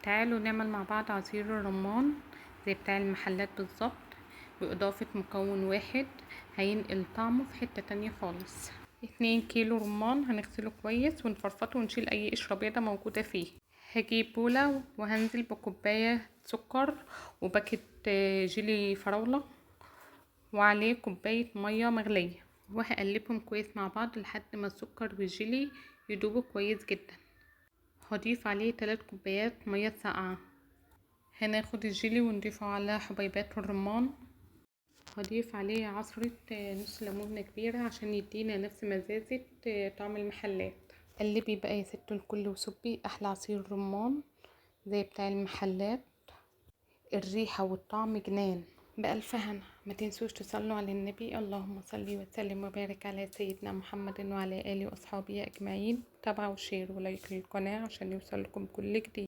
تعالوا نعمل مع بعض عصير الرمان زي بتاع المحلات بالظبط، بإضافة مكون واحد هينقل طعمه في حتة تانية خالص. 2 كيلو رمان هنغسله كويس ونفرفطه ونشيل اي قشرة بيضة موجودة فيه. هجيب بولة وهنزل بكوباية سكر وباكت جيلي فراولة وعليه كوباية مية مغلية، وهقلبهم كويس مع بعض لحد ما السكر والجيلي يدوبوا كويس جدا. هضيف عليه 3 كوبايات مية ساقعة. هناخد الجيلي ونضيفه على حبيبات الرمان. هضيف عليه عصرة نص ليمونة كبيرة عشان يدينا نفس مزازة طعم المحلات. قلبي بقى يا ست الكل وصبي احلى عصير رمان زي بتاع المحلات، الريحة والطعم جنان. بألف هنا. ما تنسوش تصلوا على النبي، اللهم صل وسلم وبارك على سيدنا محمد وعلى آله وأصحابه أجمعين. تابعوا و share و like للقناة عشان يوصل لكم كل جديد.